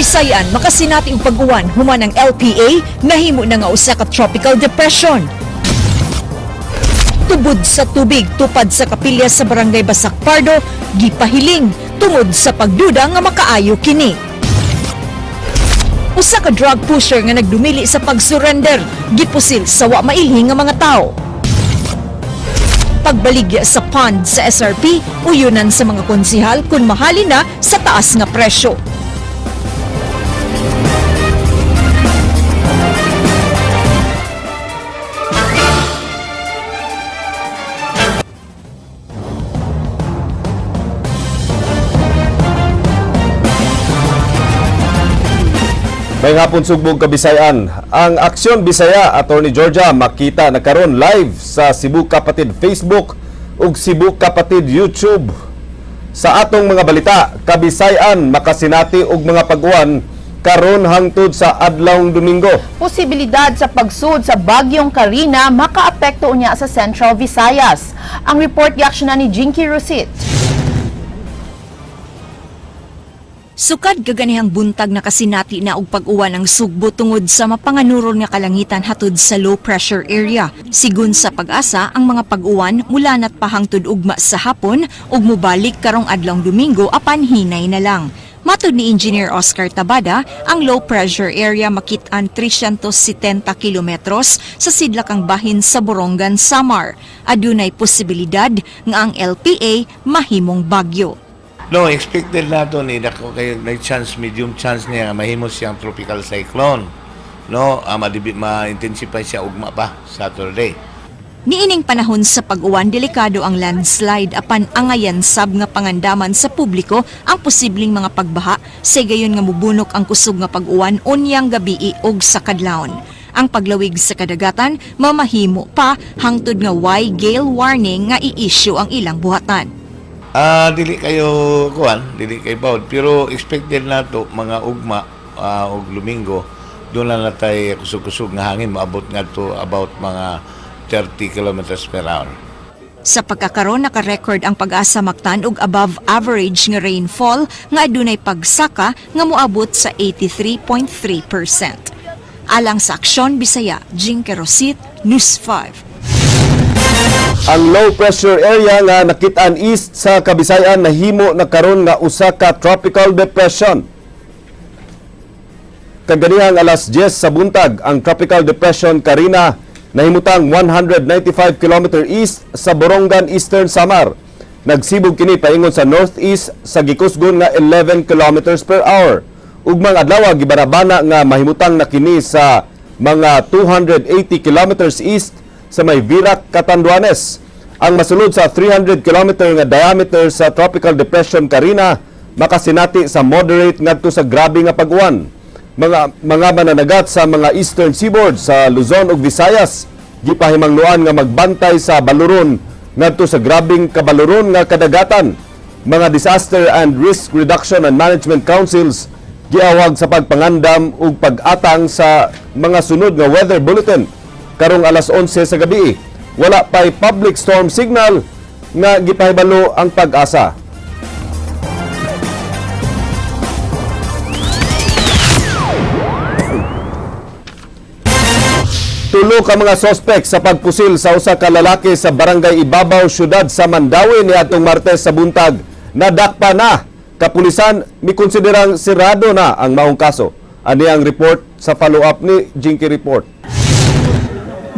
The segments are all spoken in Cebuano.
Kabisayan makasinati og pag-uwan human ang LPA nahimo na nga usa ka tropical depression. Tubod sa tubig tupad sa kapilya sa Barangay Basak Pardo gipahiling tungod sa pagduda nga makaayo kini. Usa ka drug pusher nga nagdumili sa pagsurrender gipusil sa wa mailhi nga mga tawo. Pagbaligya sa pond sa SRP, uyunan sa mga konsihal kung mahalin na sa taas nga presyo. May hapon, Sugbong Kabisayan. Ang Aksyon Bisaya, Attorney Georgia, makita na karon live sa Cebu Kapatid Facebook ug Cebu Kapatid YouTube. Sa atong mga balita, Kabisayan makasinati og mga pag-uwan karon hangtod sa adlawng Domingo. Posibilidad sa pagsud sa Bagyong Karina makaapekto unya sa Central Visayas. Ang report giaksyonan ni Jinky Rosit. Sukad kaganihang buntag nakasinati na og pag-uwan ang Sugbo tungod sa mapanganuron nga kalangitan hatod sa low pressure area. Sigun sa PAGASA, ang mga pag-uwan mula na't pahangtod ugma sa hapon ug mobalik karong adlawng Domingo apan hinay na lang. Matod ni Engineer Oscar Tabada, ang low pressure area makit-an 370 kilometros sa sidlakang bahin sa Borongan, Samar. Adunay posibilidad nga ang LPA mahimong bagyo. No, expected nato ni dako kay may chance, medium chance niya nga mahimo siyang tropical cyclone. No, ma-intensify siya ugma pa Saturday. Niining panahon sa pag-uwan, delikado ang landslide apan angayan sab nga pangandaman sa publiko ang posibleng mga pagbaha sa gayon nga mubunok ang kusog nga pag-uwan unyang gabii og sa kadlawon. Ang paglawig sa kadagatan mamahimo pa hangtod nga Y gale warning nga i-issue ang ilang buhatan. Dili kayo kuan, dili kay bawd, pero expected nato mga ugma og Domingo doon na natay kusog-kusog nga hangin maabot ngadto about mga 30 kilometers per hour. Sa pagkakaron, naka-record ang PAGASA Mactan og above average nga rainfall nga adunay pagsaka nga moabot sa 83.3%. Alang sa Aksyon Bisaya, Jinky Rosit, News 5. Ang low pressure area nga nakit-an east sa Kabisayan nahimo na karon nga usa ka tropical depression. Kaganihang alas 10 sa buntag, ang tropical depression Karina nahimutang 195 km east sa Borongan, Eastern Samar. Nagsibog kini paingon sa northeast sa gikusgon nga 11 km per hour. Ugmang adlaw gibanabana nga mahimutang na kini sa mga 280 kilometers east sa may Virac, Catanduanes. Ang masulod sa 300 km nga diameter sa tropical depression Karina makasinati sa moderate ngadto sa grabe nga pag-uwan. Mga mananagat sa mga eastern seaboard sa Luzon ug Visayas gipahimangloan nga magbantay sa baluron ngadto sa grabeng kabaluron nga kadagatan. Mga disaster and risk reduction and management councils giawag sa pagpangandam ug pag-atang sa mga sunod nga weather bulletin karong alas 11 sa gabi. Wala pay public storm signal nga gipahibalo ang PAGASA. Tulo ka mga sospek sa pagpusil sa usa ka lalaki sa Barangay Ibabaw, syudad sa Mandaue niadtong Martes sa buntag nadakpa na. Kapulisan mikonsiderang sirado na ang maong kaso. Ani ang report sa follow-up ni Jinky Report.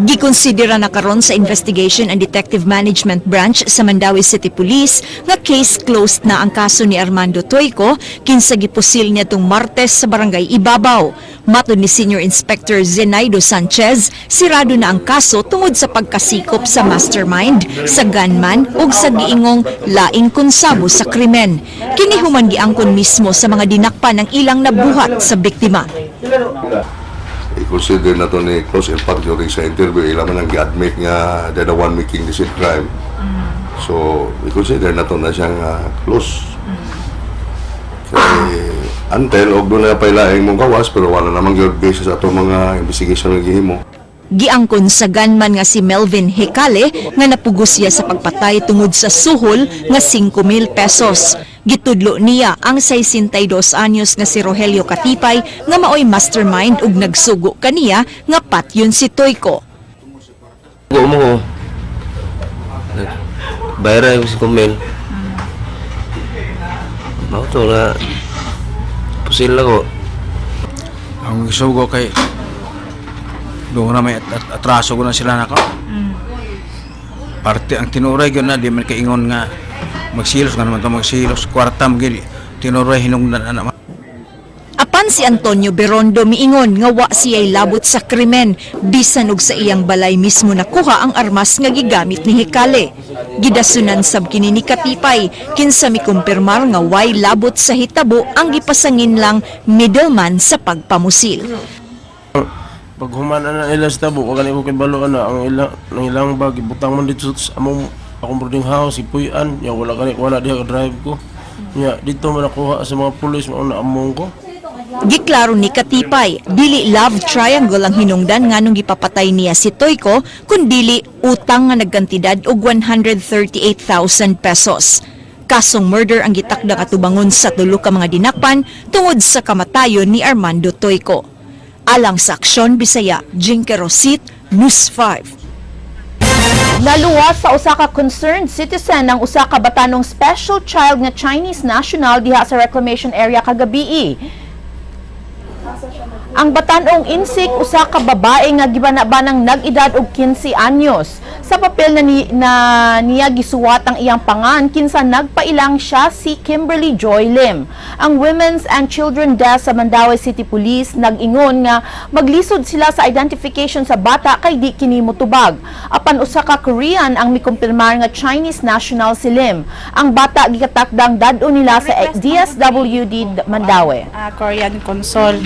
Gikonsidera na karon sa Investigation and Detective Management Branch sa Mandaue City Police nga case closed na ang kaso ni Armando Toyco kinsa gipusil niadtong Martes sa Barangay Ibabaw. Matod ni Senior Inspector Zenaido Sanchez, sirado na ang kaso tungod sa pagkasikop sa mastermind, sa gunman ug sa giingong laing konsabo sa krimen. Kini human giangkon mismo sa mga dinakpan ng ilang nabuhat sa biktima. I-consider na to ni close. In fact, during sa interview, ila man ang gi-admit nga they're the one making this crime. So, i-consider na to na siyang close. Kay until og doon na pa ilaing mong gawas, pero wala namang gyud basis sa atong mga investigation nga gihimo. Giangkon sa gunman nga si Melvin Hecale nga napugos siya sa pagpatay tungod sa suhol nga 5,000 pesos. Gitudlo niya ang 62 anyos nga si Rogelio Catipay nga maoy mastermind ug nagsugo kaniya nga patyon si Toyko. Go mo ko. Bayra ko si Kumel. Mao to na pusil ako. Ang gisugo kay doon na may atraso ko na sila nako. Parte ang tinuray gyud na di man kaingon nga magsilos nga naman to magsilos kwarta mo gyud tinuray hinungdan ana. Apan si Antonio Berondo miingon nga wa siya'y labot sa krimen bisan og sa iyang balay mismo nakuha ang armas nga gigamit ni Hecale. Gidasunan sab kini ni Catipay kinsa mikumpirmar nga way labot sa hitabo ang gipasangin lang middleman sa pagpamusil. Pag human na nila sa tabo, wag ko kay balo ana ang ilang bag ibutang man dito sa among akong boarding house ipuy-an ya wala gani wala diha ka drive ko. Nya dito man nakuha sa mga pulis mao na among ko. Giklaro ni Catipay, dili love triangle ang hinungdan nganong gipapatay niya si Toyko, kundili utang nga nagkantidad og 138,000 pesos. Kasong murder ang gitakda katubangon sa tulo ka mga dinakpan tungod sa kamatayon ni Armando Toyko. Alang sa Aksyon Bisaya, Jinky Rosit, News 5. Naluwas sa usa ka concerned citizen ang usa ka batanong special child nga Chinese national diha sa reclamation area kagabii. Ang batanong insik usa ka babae nga gibana-banang nag-edad og 15 anyos. Sa papel na niya gisuwat ang iyang pangan kinsa nagpailang siya si Kimberly Joy Lim. Ang Women's and Children Desk sa Mandaue City Police nag-ingon nga maglisod sila sa identification sa bata kay di kini motubag. Apan usa ka Korean ang mikumpirmar nga Chinese national si Lim. Ang bata gikatakdang dad-on nila sa DSWD Mandaue. Korean console,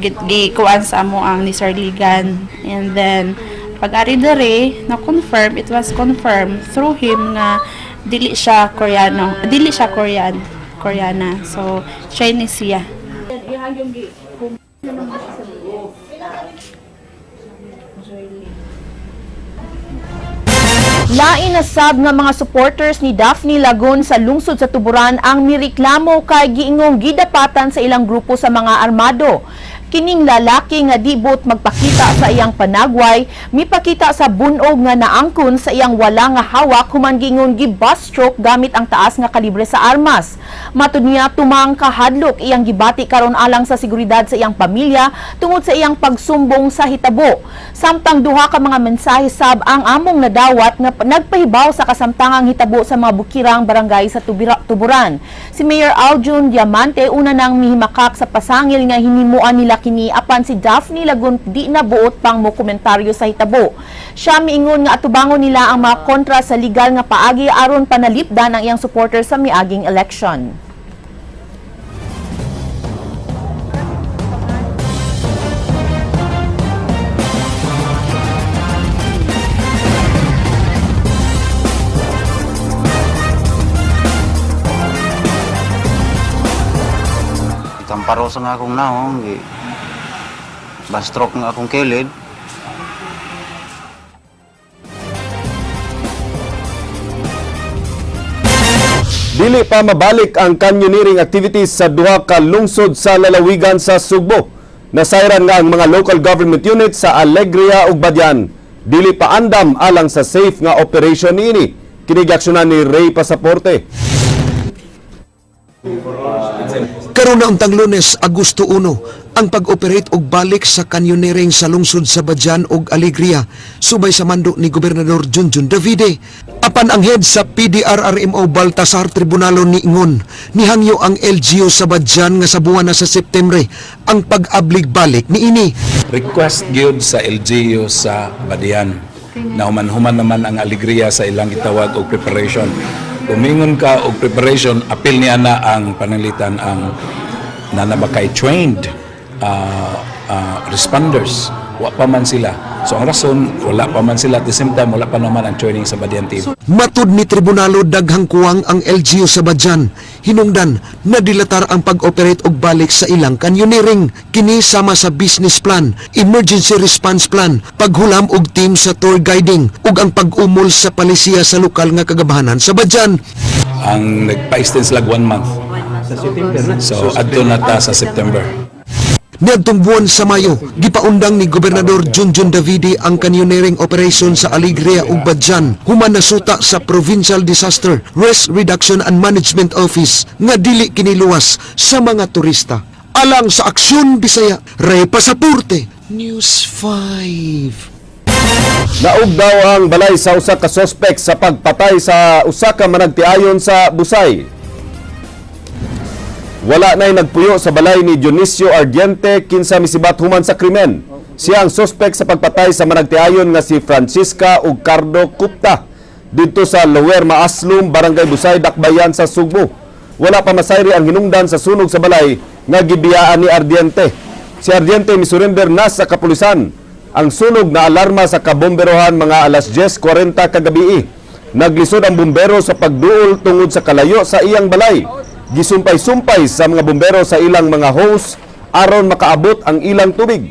gikuan sa amo ang ni Sir Ligan, and then pag ari dere na confirm, it was confirmed through him nga dili siya Koreano, dili siya Korean, Koreana, so Chinese siya. Lain na sab nga mga supporters ni Daphne Lagon sa lungsod sa Tuburan ang mireklamo kay giingong gidapatan sa ilang grupo sa mga armado. Kining lalaki nga dibot magpakita sa iyang panagway, mipakita sa bunog nga naangkon sa iyang wala nga hawak human giingon gi-bus stroke gamit ang taas nga kalibre sa armas. Matud niya, tumang kahadlok iyang gibati karon alang sa seguridad sa iyang pamilya tungod sa iyang pagsumbong sa hitabo. Samtang duha ka mga mensahe sab ang among nadawat nga nagpahibaw sa kasamtangang hitabo sa mga bukirang barangay sa Tuburan. Si Mayor Aljun Diamante una nang mihimakak sa pasangil nga hinimuan nila kini, apan si Daphne Lagun di na buot pang mo komentaryo sa hitabo. Siya miingon nga atubangon nila ang mga kontra sa legal nga paagi aron panalipdan ang iyang supporter sa miaging election. Kamparo sa nga akong naong, gi bastrok nga akong kilid. Dili pa mabalik ang canyoneering activities sa duha ka lungsod sa lalawigan sa Sugbo. Nasayran nga ang mga local government units sa Alegria ug Badian. Dili pa andam alang sa safe nga operation niini. Kini giaksyonan ni Ray Pasaporte. Karon na untang Lunes, Agosto 1, ang pag-operate og balik sa canyoneering sa lungsod sa Badian ug Alegria, subay sa mando ni Gobernador Junjun Davide. Apan ang head sa PDRRMO Baltasar Tribunalo niingon, nihangyo ang LGU sa Badian nga sa buwan na sa Septembre ang pag-ablig balik niini. Request gyud sa LGU sa Badian na human-human naman ang Alegria sa ilang gitawag og preparation. Kumingon ka og preparation, apil niya na ang pananglitan ang nana ba kay trained responders. Wa pa man sila. So ang rason, wala pa man sila. At the same time, wala pa naman ang training sa Badian team. Matud ni Tribunalo, daghang kuwang ang LGU sa Badian. Hinungdan nadilatar ang pag-operate og balik sa ilang canyoneering. Kini sama sa business plan, emergency response plan, paghulam og team sa tour guiding ug ang pag-umol sa palisiya sa lokal nga kagabahanan sa Badian. Ang nagpa-extend sila one month. So adto na ta sa September. Niadtong buwan sa Mayo, gipaundang ni Gobernador Junjun Davide ang canyoneering operation sa Alegria ug Badian human nasuta sa Provincial Disaster Risk Reduction and Management Office nga dili kiniluwas sa mga turista. Alang sa Aksyon Bisaya, Ray Pasaporte, News 5. Naog daw ang balay sa usa ka sospek sa pagpatay sa usa ka managtiayon sa Busay. Wala na'y nagpuyo sa balay ni Dionisio Ardiente kinsa misibat human sa krimen. Siya ang sospek sa pagpatay sa managtiayon nga si Francisca ug Cardo Kupta didto sa Lower Maaslum, Barangay Busay, Dakbayan sa Sugbo. Wala pa masayri ang hinungdan sa sunog sa balay nga gibiyaan ni Ardiente. Si Ardiente misurrender na sa kapulisan. Ang sunog na alarma sa kabomberohan mga alas 10:40 kagabi. Naglisod ang bumbero sa pagduol tungod sa kalayo sa iyang balay. Gisumpay-sumpay sa mga bumbero sa ilang mga hose aron makaabot ang ilang tubig.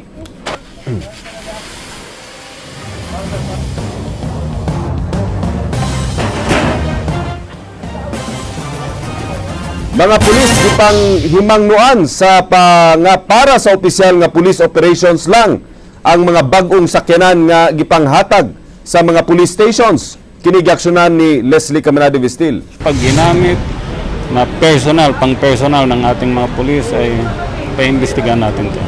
Mga pulis gipang himangnuan sa pa, nga para sa opisyal nga police operations lang ang mga bag-ong sakyanan nga gipanghatag sa mga police stations. Kini giaksyonan ni Leslie Caminade Vistil. Pag ginamit na personal, pang personal ng ating mga pulis ay paimbestigahan natin to.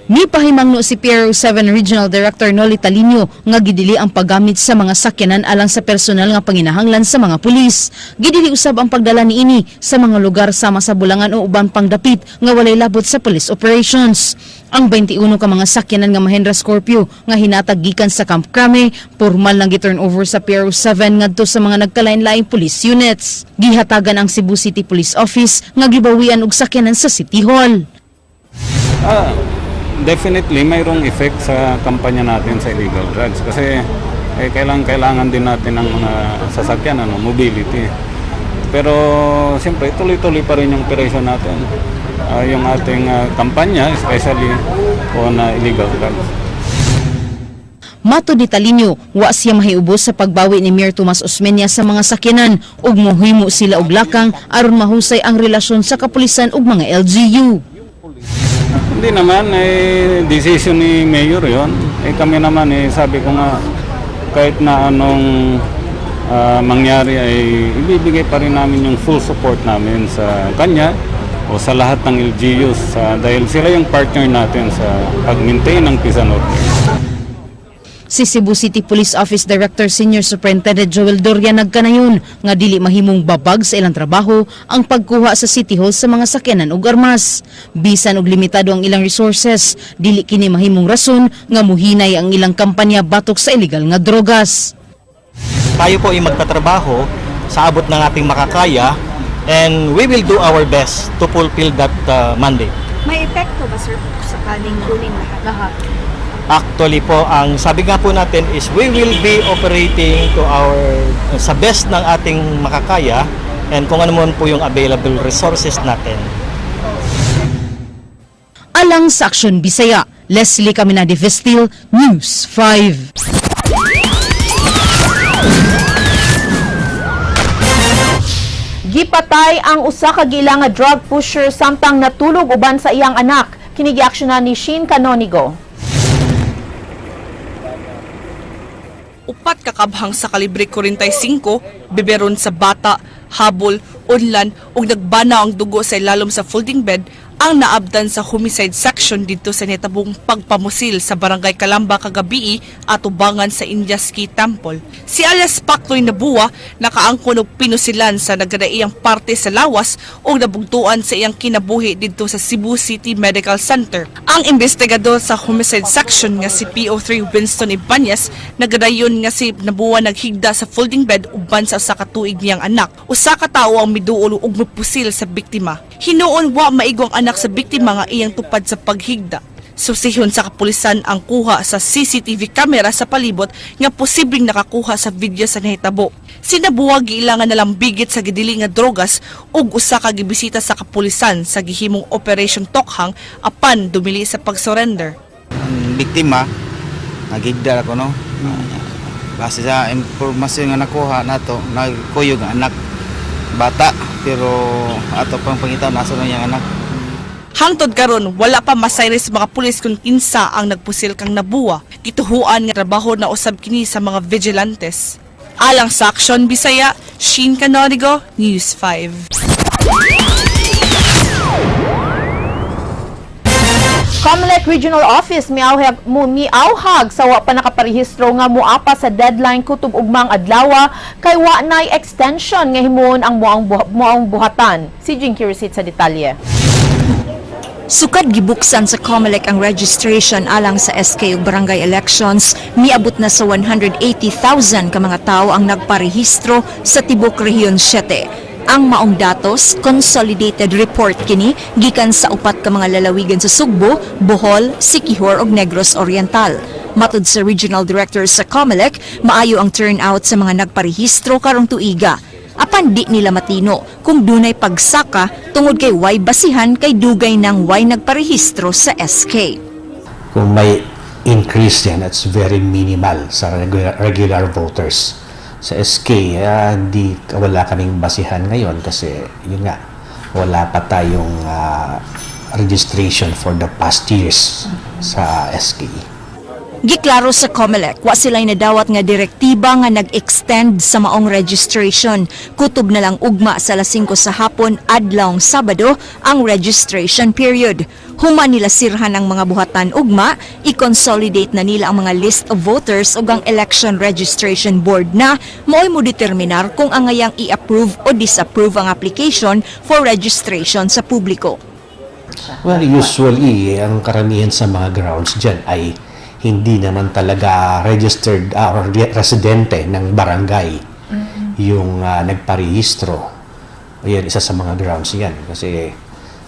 Nipahimangno si PRO 7 Regional Director Noli Talino nga gidili ang paggamit sa mga sakyanan alang sa personal nga panginahanglan sa mga pulis. Gidili usab ang pagdala niini sa mga lugar sama sa Bulangan o uban pang dapit nga walay labot sa police operations. Ang 21 ka mga sakyanan nga Mahindra Scorpio nga hinatag gikan sa Camp Crame, formal nang gi-turn over sa PRO 7 ngadto sa mga nagkalain-laing police units. Gihatagan ang Cebu City Police Office nga gibawian og sakyanan sa City Hall. Definitely mayroong effect sa kampanya natin sa illegal drugs kasi eh, kailangan din natin ng mga sasakyan, ano, mobility. Pero siyempre tuloy-tuloy pa rin yung operation natin. Yung ating kampanya, especially on illegal drugs. Matod ni Talino, wa siya mahiubos sa pagbawi ni Mayor Tomas Osmeña sa mga sakyanan ug mohimo sila og lakang aron mahusay ang relasyon sa kapulisan ug mga LGU. Hindi naman, eh, decision ni Mayor yon. Eh, kami naman, eh, sabi ko nga, kahit na anong mangyari ay ibibigay pa rin namin yung full support namin sa kanya o sa lahat ng LGUs dahil sila yung partner natin sa pag-maintain ng peace and order. Si Cebu City Police Office Director Senior Superintendent Joel Doria nagkanayon nga dili mahimong babag sa ilang trabaho ang pagkuha sa City Hall sa mga sakyanan ug armas. Bisan og limitado ang ilang resources, dili kini mahimong rason nga muhinay ang ilang kampanya batok sa illegal nga drogas. Tayo po ay magtatrabaho sa abot ng ating makakaya and we will do our best to fulfill that mandate. May epekto ba, sir, sakaling kunin lahat? Lahat. Actually po, ang sabi nga po natin is we will be operating to our sa best ng ating makakaya and kung ano man po yung available resources natin. Alang sa Aksyon Bisaya, Leslie Caminade Vestil, News 5. Gipatay ang usa ka gila nga drug pusher samtang natulog uban sa iyang anak. Kini giaksyonan ni Shin Canonigo. 4 ka kabhang sa kalibre 45, biberon sa bata, habol, unlan ug nagbana ang dugo sa ilalom sa folding bed ang naabdan sa homicide section didto sa nitabong pagpamusil sa Barangay Kalamba kagabii atubangan sa Indiaski Temple. Si alias Pakloy Nabuwa nakaangkon og pinusilan sa nagkadaiyang parte sa lawas ug nabugtuan sa iyang kinabuhi didto sa Cebu City Medical Center. Ang investigador sa homicide section nga si PO3 Winston Ibanez nagadayon nga si Nabuwa naghigda sa folding bed uban sa usa ka tuig niyang anak. Usa ka tawo ang miduol ug mipusil sa biktima. Hinuon wa maigo ang anak sa biktima nga iyang tupad sa paghigda. Susihon sa kapulisan ang kuha sa CCTV camera sa palibot nga posibleng nakakuha sa video sa nahitabo. Sinabuwag giilangan nalambigit sa gidili nga drogas ug usa ka gibisita sa kapulisan sa gihimong Operation Tokhang apan dumili sa pag-surrender. Ang biktima nagigdal ako, no. Base sa impormasyon nga nakuha nato, nagkuyog ang anak bata, pero ato pang pangita nasa na iyang anak. Hangtod karon wala pa masayri sa mga pulis kung kinsa ang nagpusil kang Nabuwa. Gituhuan nga trabaho na usab kini sa mga vigilantes. Alang sa Aksyon Bisaya, Sheen Canonigo, News 5. Comelec Regional Office miauhag sa wa pa nakaparehistro nga muapa sa deadline kutob ugmang adlawa kay wa nay extension nga himuon ang muang buhatan. Si Jinky Receipt sa detalye. Sukad gibuksan sa COMELEC ang registration alang sa SK ug barangay elections, miabot na sa 180,000 ka mga tawo ang nagparehistro sa tibok Rehiyon 7. Ang maong datos, consolidated report kini gikan sa upat ka mga lalawigan sa Sugbo, Bohol, Siquijor ug Negros Oriental. Matud sa Regional Director sa COMELEC, maayo ang turnout sa mga nagparehistro karong tuiga. Apan di nila matino kung dunay pagsaka tungod kay way basihan kay dugay nang way nagparehistro sa SK. Kung may increase yan, it's very minimal sa regular voters. Sa SK, hindi, wala kaming basihan ngayon kasi yun nga, wala pa tayong registration for the past years sa SK. Giklaro sa COMELEC, wa sila'y nadawat nga direktiba nga nag-extend sa maong registration. Kutob na lang ugma sa alas 5 sa hapon adlawng Sabado ang registration period. Human nila sirhan ang mga buhatan ugma, i-consolidate na nila ang mga list of voters ug ang Election Registration Board na mo'y mo determinar kung angayang i-approve o disapprove ang application for registration sa publiko. Well, usually, ang karamihan sa mga grounds dyan ay hindi naman talaga registered or residente ng barangay yung nagparehistro. Ayan, isa sa mga grounds yan. Kasi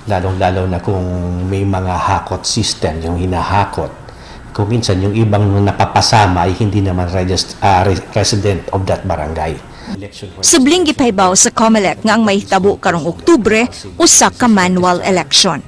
lalong-lalo na kung may mga hakot system, yung hinahakot. Kung minsan yung ibang napapasama ay hindi naman resident of that barangay. Subling gipahibaw sa COMELEC nga ang mahitabo karong Oktubre usa ka manual election.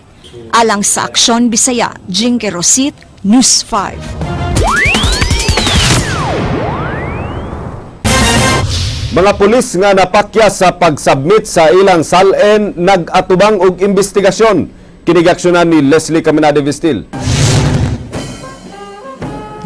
Alang sa Aksyon Bisaya, Jinky Rosit, News 5. Mga pulis nga napakya sa pagsubmit sa ilang SALN nag-atubang og investigasyon. Kini giaksyonan ni Leslie Caminade Vestil.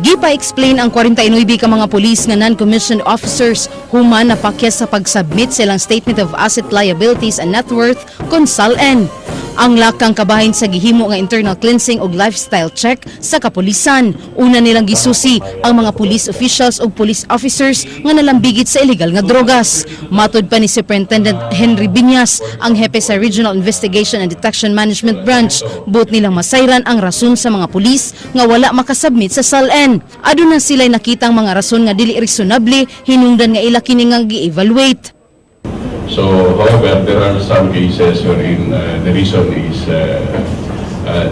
Gipa-explain ang 49 ka mga pulis nga non-commissioned officers human napakyas sa pag-submit sa ilang Statement of Asset Liabilities and Net Worth kon SALN. Ang lakang kabahin sa gihimo nga internal cleansing ug lifestyle check sa kapulisan. Una nilang gisusi ang mga police officials ug police officers nga nalambigit sa illegal nga drogas. Matod pa ni Superintendent Henry Binyas, ang hepe sa Regional Investigation and Detection Management Branch, buot nilang masayran ang rason sa mga pulis nga wala makasubmit sa SALN. Aduna sila'y nakitang mga rason nga dili reasonable hinungdan nga ila kini nga gi-evaluate. So, however, there are some cases wherein the reason is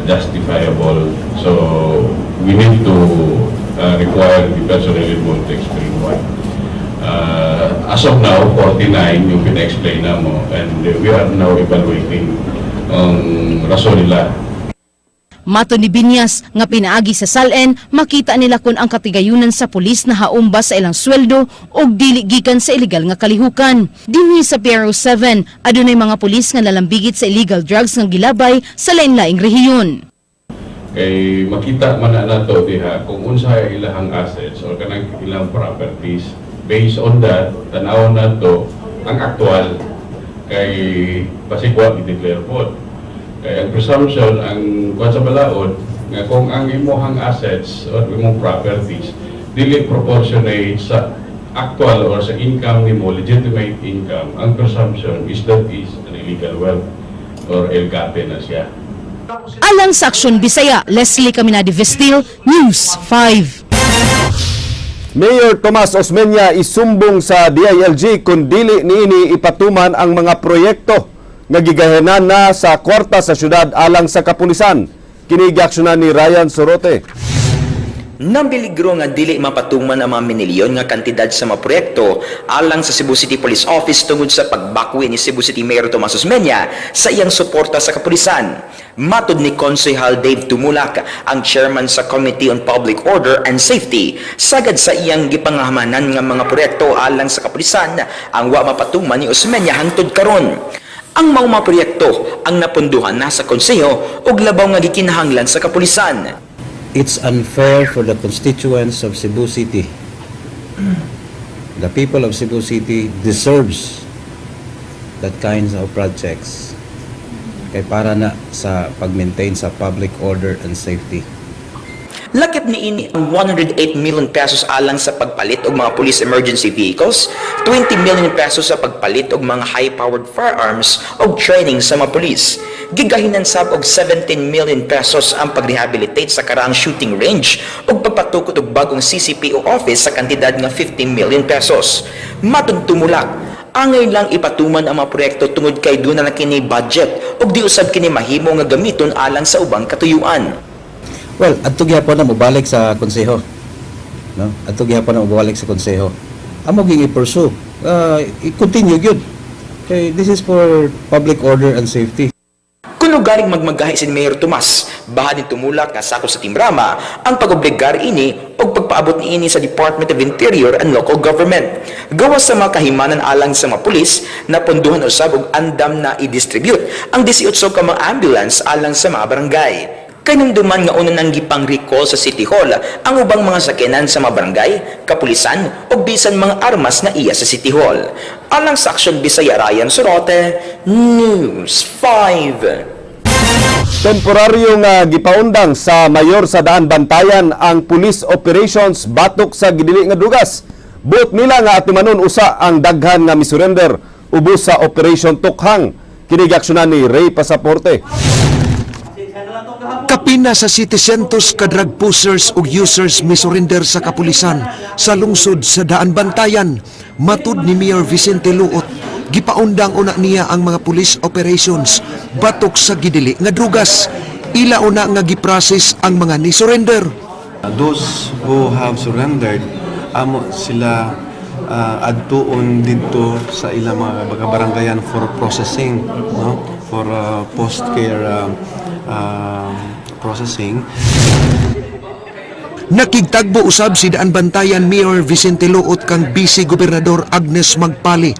justifiable. So, we need to require the personnel involved to explain why. As of now, 49 yung pina-explain na mo and we are now evaluating ang rason nila. Matod ni Binyas nga pinaagi sa SALN, makita nila kung ang katigayunan sa pulis na haom ba sa ilang sweldo o dili gikan sa illegal nga kalihukan. Dinhi sa PRO 7, adunay mga pulis nga nalambigit sa illegal drugs nga gilabay sa lain-laing rehiyon. Kay makita man na nato diha kung unsa ilahang assets or kanang ilang properties. Based on that, tan-awon nato ang actual kay basig wa i-declare pod. Kay ang presumption ang kuan sa balaod nga kung ang imuhang assets or imong properties dili proportionate sa actual or sa income nimo, legitimate income, ang presumption is that is an illegal wealth or ill-gotten na siya. Alang sa Aksyon Bisaya, Leslie Caminade Vestil, News 5. Mayor Tomas Osmeña isumbong sa DILG kung dili niini ipatuman ang mga proyekto nga gigahenan na sa kwarta sa syudad alang sa kapulisan. Kini giaksyonan ni Ryan Sorote. Nambiligro nga dili mapatuman ang mga minilyon nga kantidad sa mga proyekto alang sa Cebu City Police Office tungod sa pagbakwi ni Cebu City Mayor Tomas Osmeña sa iyang suporta sa kapulisan. Matod ni Konsehal Dave Tumulak, ang chairman sa Committee on Public Order and Safety, sagad sa iyang gipangahamanan nga mga proyekto alang sa kapulisan ang wa mapatuman ni Osmeña hangtod karon. Ang maong mga proyekto ang napunduhan na sa konseho ug labaw nga gikinahanglan sa kapulisan. It's unfair for the constituents of Cebu City. The people of Cebu City deserves that kinds of projects. Kay para na sa pag-maintain sa public order and safety. Lakip niini ang 108 million pesos alang sa pagpalit og mga police emergency vehicles, 20 million pesos sa pagpalit og mga high-powered firearms og training sa mga police. Gigahinan sab og 17 million pesos ang pagrehabilitate sa karaang shooting range ug pagpatukod og bagong CCPO office sa kantidad nga 50 million pesos. Matod Tumulak, angay lang ipatuman ang mga proyekto tungod kay duna na kini budget ug di usab kini mahimo nga gamiton alang sa ubang katuyuan. Well, adto gihapon na mobalik sa konseho. No? Adto gihapon na mobalik sa konseho. Amo ging i-pursue. I-continue gyud. Okay, this is for public order and safety. Kuno galing magmagahi si Mayor Tomas, bahad ni Tumulak nga sakop sa Team Rama ang pag-obligar ini og pagpaabot niini sa Department of Interior and Local Government. Gawas sa mga kahimanan alang sa mga pulis, napondohan usab og andam na i-distribute ang 18 ka mga ambulance alang sa mga barangay. Kahinumduman nga una nang gipang recall sa City Hall ang ubang mga sakyanan sa mga barangay, kapulisan ug bisan mga armas na iya sa City Hall. Alang sa Aksyon Bisaya, Ryan Sorote, News 5. Temporaryo nga gipaundang sa mayor sa Daan Bantayan ang police operations batok sa gidili nga drugas. Buot nila nga atimanon usa ang daghan nga misurrender ubos sa Operation Tokhang. Kini giaksyonan ni Ray Pasaporte. Kapina sa 700 ka drug pushers ug users misurrender sa kapulisan sa lungsod sa Daan Bantayan. Matud ni Mayor Vicente Luot, gipaundang una niya ang mga police operations batok sa gidili nga drugas. Ila una nga giprocess ang mga ni-surrender. Those who have surrendered, amo sila adtuon didto sa ilang mga kabaranggayan for processing, no? For post-care processing. Nakigtagbo usab si Daan Bantayan Mayor Vicente Luot kang Vice Gobernador Agnes Magpali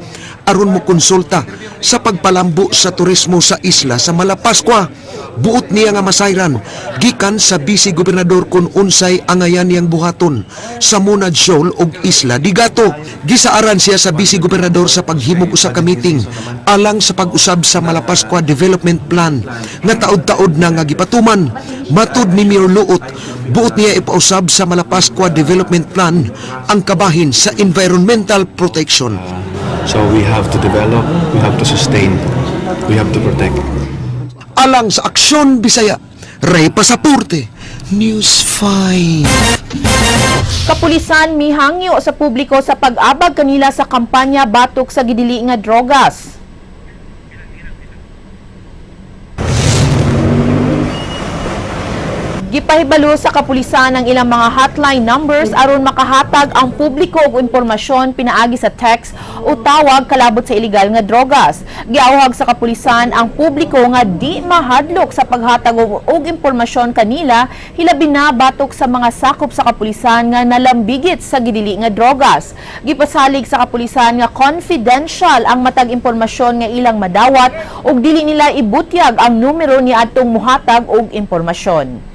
aron mo konsulta sa pagpalambo sa turismo sa isla sa Malapascua. Buot niya nga masayran gikan sa Vice Gobernador kung unsay angayan niyang buhaton sa Monad Shoal ug Isla Digato. Gisaaran siya sa Vice Gobernador sa paghimog usa ka meeting alang sa pag-usab sa Malapascua Development Plan nga taod-taod na nga gipatuman. Matud ni Mayor Luot, buot niya ipausab sa Malapascua Development Plan ang kabahin sa environmental protection. So we have to develop, we have to sustain, we have to protect. Alang sa Aksyon Bisaya, Ray Pasaporte, News 5. Kapulisan mihangyo sa publiko sa pag-abag kanila sa kampanya batok sa gidili nga drogas. Gipahibalo sa kapulisan ang ilang mga hotline numbers aron makahatag ang publiko og impormasyon pinaagi sa text o tawag kalabot sa illegal nga drogas. Giawhag sa kapulisan ang publiko nga di mahadlok sa paghatag og impormasyon kanila, hilabi na batok sa mga sakop sa kapulisan nga nalambigit sa gidili nga drogas. Gipasalig sa kapulisan nga confidential ang matag impormasyon nga ilang madawat ug dili nila ibutyag ang numero ni adtong muhatag og impormasyon.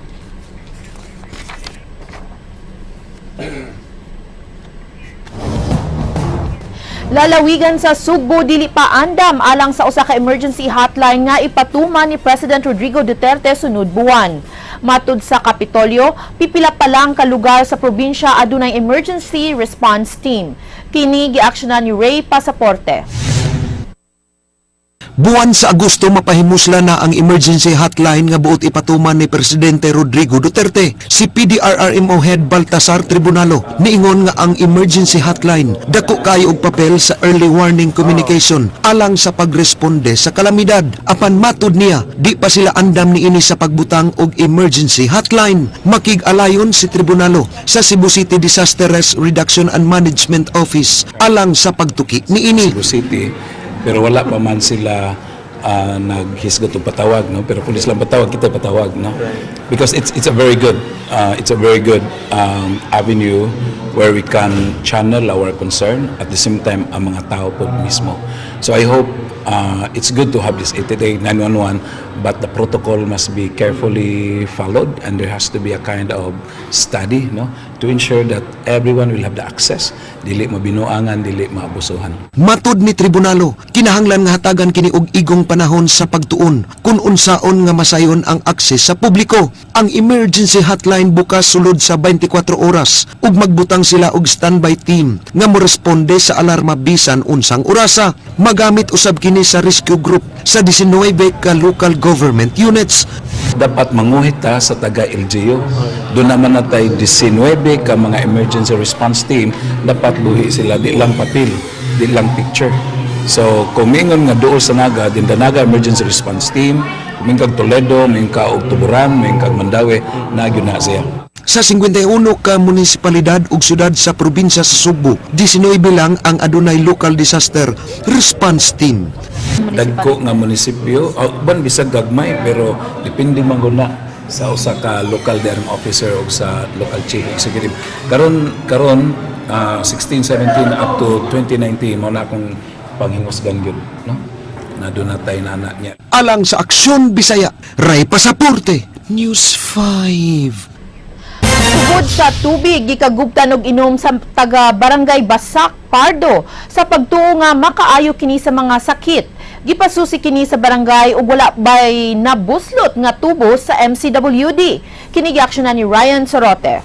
Lalawigan sa Sugbo dili pa andam alang sa usa ka emergency hotline nga ipatuman ni President Rodrigo Duterte sunod buwan. Matud sa Kapitolyo, pipila pa lang ka lugar sa probinsya adunay emergency response team. Kini giaksyonan ni Ray Pasaporte. Buwan sa Agosto, mapahimusla na ang emergency hotline nga buot ipatuman ni Presidente Rodrigo Duterte. Si PDRRMO Head Baltasar Tribunalo niingon nga ang emergency hotline dako kayo og papel sa early warning communication alang sa pagresponde sa kalamidad. Apan matud niya, di pa sila andam niini sa pagbutang og emergency hotline. Makig-alayon si Tribunalo sa Cebu City Disaster Risk Reduction and Management Office alang sa pagtuki niini. Cebu City, pero wala pa man sila naghisgot og patawag, no? Pero pulis lang patawag, kita patawag, no? Because it's a very good avenue where we can channel our concern, at the same time ang mga tao po mismo. So I hope it's good to have this 888 911, but the protocol must be carefully followed and there has to be a kind of study, no, to ensure that everyone will have the access, dili mabinuangan, dili maabusuhan. Matud ni Tribunalo, kinahanglan nga hatagan kini og igong panahon sa pagtuon kung unsaon nga masayon ang akses sa publiko. Ang emergency hotline bukas sulod sa 24 oras ug magbutang sila og standby team nga moresponde sa alarma bisan unsang orasa. Magamit usab kini sa rescue group sa 19 ka local government units. Dapat manguhit ta sa taga LGU. Doon naman natay 19 ka mga emergency response team, dapat buhi sila, di lang papel, di lang picture. So, kung mingon nga duol sa Naga, din the Naga Emergency Response Team, kung kag Toledo, mingon ka og Tuburan, mingon kag Mandaue, na gyud na siya. Sa 51 ka munisipalidad ug syudad sa probinsya sa Sugbo, 19 lang ang adunay local disaster response team. Dagko nga munisipyo, oh, ban bisag gagmay, pero depende man gud na sa usa ka local DRM officer o sa local chief executive. Karon karon 16, 17 up to 2019 mao na akong panghingusgan gyud, no? Na doon na tayo na anak niya. Alang sa Aksyon Bisaya, Ray Pasaporte, News 5. Tubod sa tubig, gikagubtan og inom sa taga Barangay Basak, Pardo, sa pagtuo nga makaayo kini sa mga sakit. Gipasusi kini sa barangay ug wala bay nabuslot nga tubo sa MCWD. Kini giaksyonan ni Ryan Sorote.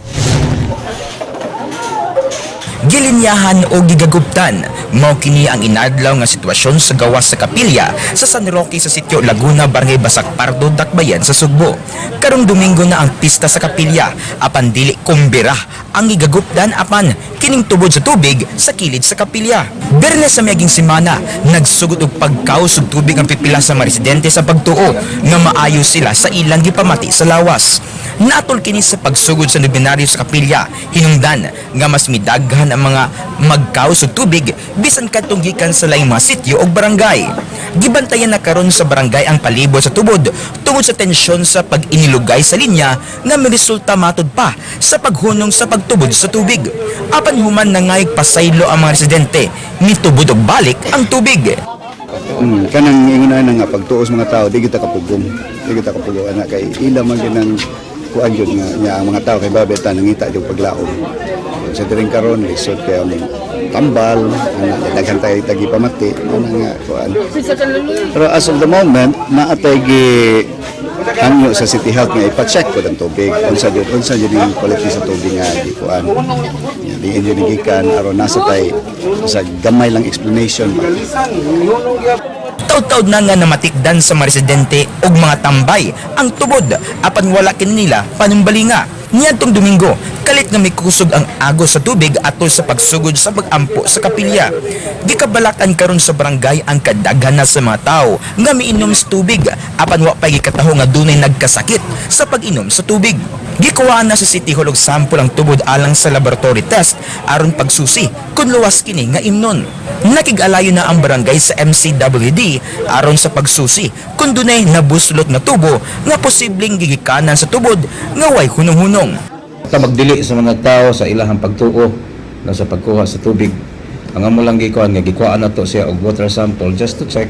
Gilinyahan o gigaguptan, mao kini ang inadlaw nga sitwasyon sa gawas sa kapilya sa San Roque sa sitio Laguna, Barangay Basak Pardo, Dakbayan sa Sugbo. Karong Domingo na ang pista sa kapilya, apan dili kumbira ang gigagupdan apan kining tubod sa tubig sa kilid sa kapilya. Biyernes sa miaging semana, nagsugod og pagkaus og tubig ang pipila sa mga residente sa pagtuo nga maayo sila sa ilang gipamati sa lawas. Natol kini sa pagsugod sa nobenaryo sa kapilya, hinungdan nga mas midaghan ang mga magkaus og tubig bisan kadtong gikan sa laing mga sityo og barangay. Gibantayan na karon sa barangay ang palibot sa tubod tungod sa tensyon sa pag-inilugay sa linya nga miresulta matod pa sa paghunong sa pagtubod sa tubig. Apan human nangayog pasaylo ang mga residente, mitubod og balik ang tubig. Kanang ingon na nga pagtuos mga tao, di kita kapugong. Di kita kapugong ana kay ila man ginang kuan jud nga nya ang mga tao kay babet ta nangita jud paglaom. Sa diring karon lisod kay ang tambal ana, daghan tay tagi pamati ana nga kuan. Pero as of the moment, naa tay gi hangyo sa City Health nga ipa-check ko ang tubig unsa jud yung quality sa tubig nga gi kuan. Di jud gikan aron nasa tay sa gamay lang explanation ba. Taud-taud na nga namatikdan sa mga residente ug mga tambay ang tubod apan wala kini nila panumbalinga. Niadtong Domingo, kalit nga mikusog ang agos sa tubig atol sa pagsugod sa pag-ampo sa kapilya. Gikabalakan karon sa barangay ang kadaghan na sa mga tao nga miinom sa tubig apan wa pay gikataho nga dunay nagkasakit sa pag-inom sa tubig. Gikuhaan na sa City Hall og sample ang tubod alang sa laboratory test aron pagsusi kung luwas kini nga imnon. Nakig-alayo na ang barangay sa MCWD aron sa pagsusi kung dunay nabuslot na tubo nga posibleng gigikanan sa tubod nga way hunong-hunong. Ta magdili sa mga tao sa ilahang pagtuo na sa pagkuha sa tubig. Ang amo lang gikuan nga gikuhaan na to siya og water sample just to check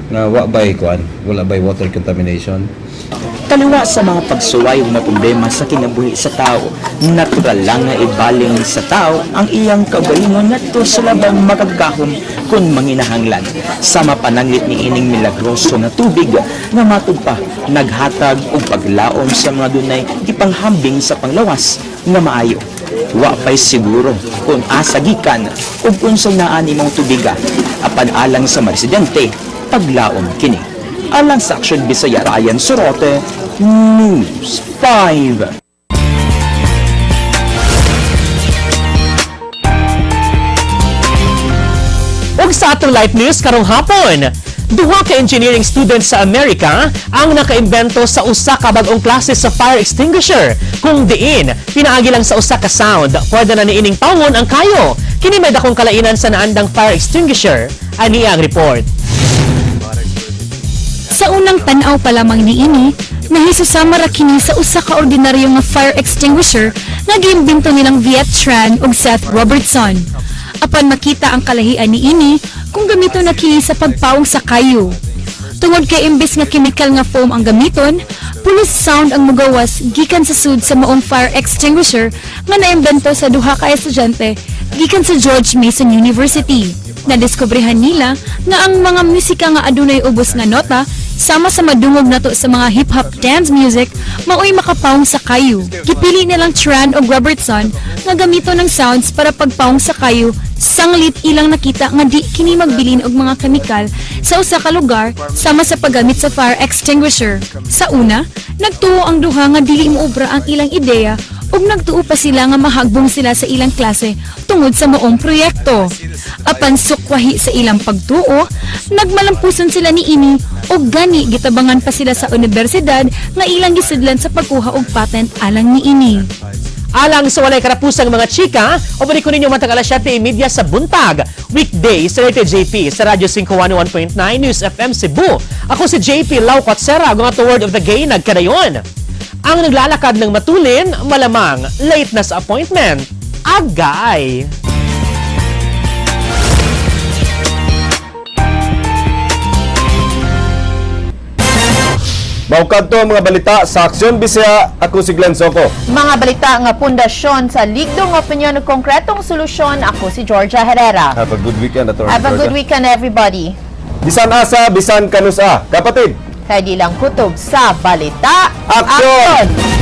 nga wa bay kuan, wala bay water contamination. Kaliwa sa mga pagsuway ug mga problema sa kinabuhi sa tao, natural lang nga ibaling sa tao ang iyang kaugalingon ngadto sa labang makagagahom kung manginahanglan. Sa mapananglit ni ining milagroso nga tubig nga matud pa naghatag og paglaom sa mga dunay gipanghambing sa panglawas nga maayo. Wa pay siguro kung asa gikan ug unsay naa nimong tubiga apan alang sa mga residente. Paglaom kini. Alang sa Aksyon Bisaya, Ryan Sorote, News 5. Ug sa atong live news karong hapon, duha ka engineering students sa Amerika ang nakaimbento sa usa ka bag-ong klase sa fire extinguisher kung diin pinaagi lang sa usa ka sound pwede na niining pawon ang kayo. Kini may dakong kalainan sa naandang fire extinguisher. Ani ang report. Sa unang tan-aw pa lamang niini, nahisusama ra kini sa usa ka ordinaryo nga fire extinguisher nga giimbento nilang Viet Tran ug Seth Robertson. Apan makita ang kalahian niini kung gamiton na kini sa pagpawong sa kayo. Tungod kay imbes nga chemical nga foam ang gamiton, pulos sound ang mugawas gikan sa sud sa maong fire extinguisher nga naimbento sa duha ka estudyante gikan sa George Mason University. Nadiskobrehan nila nga ang mga musika nga adunay ubos nga nota sama sa madungog nato sa mga hip-hop dance music maoy makapawong sa kayo. Gipili nilang Tran ug Robertson nga gamiton ng sounds para pagpawong sa kayo sanglit ilang nakita nga di kini magbilin og mga kemikal sa usa ka lugar sama sa paggamit sa fire extinguisher. Sa una, nagtuo ang duha nga dili moobra ang ilang ideya ug nagtuo pa sila nga mahagbong sila sa ilang klase tungod sa maong proyekto. Apan sukwahi sa ilang pagtuo, nagmalampuson sila niini ug gani gitabangan pa sila sa unibersidad nga ilang gisudlan sa pagkuha og patent alang niini. Alang sa walay karapusang mga chika, ubani ko ninyo matag alas 7:30 sa buntag. Weekday sa Rated JP sa Radyo 511.9 News FM Cebu. Ako si JP Lau Cotsera, ang ato word of the gay nagkadayon. Ang naglalakad ng matulin, malamang late na sa appointment. Agay! Maukad to ang mga balita sa Aksyon Bisaya. Ako si Glenn Soco. Mga balita nga pundasyon sa ligdong opinyon ug konkretong solusyon. Ako si Georgia Herrera. Have a good weekend, Atty. Have a good Georgia. weekend, everybody. Bisan asa, bisan kanusa. Kapatid, Kay di lang kutob sa balita. Aksyon!